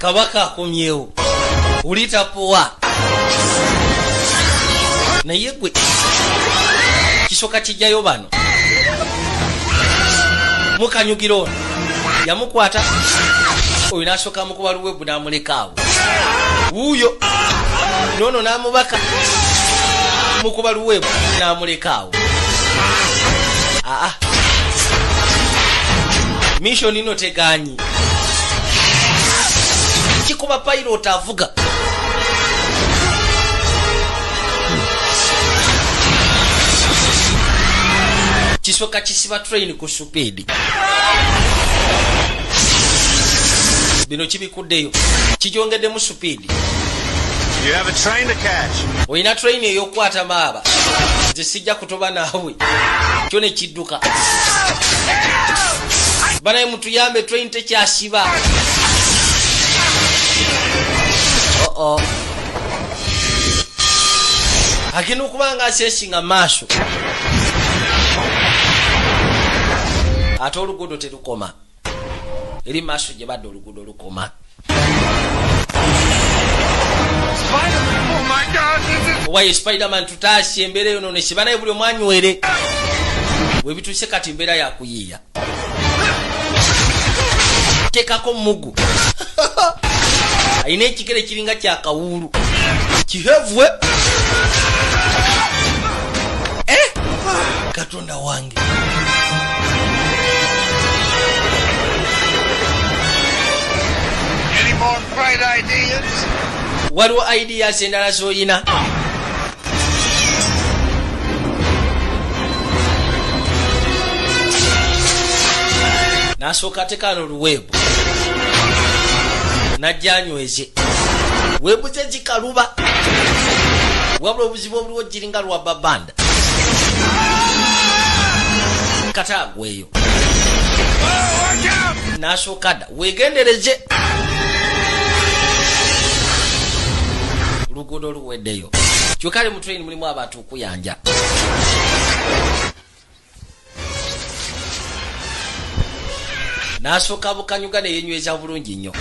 Kabaka akomyewo, ulitapowa naye gwe kisooka kijjayo bano mukanyugira. Ono yamukwata, oyo nasooka mukuba luwebu n'amulekaawo. Wuuyo noono n'amubaka, mukuba luwebu n'amulekaawo. Aa, mission ino teganyi kikuba. Pilot avuga. Kisooka kisiba train ku speed. Bino kibikuddeyo, kigyongeddemu speed. You have a train to catch. Olina train ey'okukwata maaba, nze sijja kutoba naawe. Kyo ne kidduka. Banaye mutuyambe, train tekyasiba. Oo, agenda okuba nga asesinga maaso, ate oluguudo terukoma eri maaso gye badde. Oluguudo lukoma. Oh my God, this is. Owaye Spiderman, tutaasi embeera eyo nonese. Banaye buli omwanywere webituuse kati mbeera yakuyiiya. Tekako mugu, alina ekigere kiringa kyakawuulu kihevwe. Eh! Katonda wange! Any more bright ideas? Waliwo ideas endala z'oyina? N'asooka atekano oluweebu, najja anyweze weebu ze zikaluba, wabula obuzibu obuliwo giringa lwa babanda kata agweyo. Watch out! N'asooka dda weegendereze, oluguudo luweddeyo. Kyokka ali mu train mulimu abantu okuyanja. N'asooka bukanyuga neyenyweza bulungi nnyo.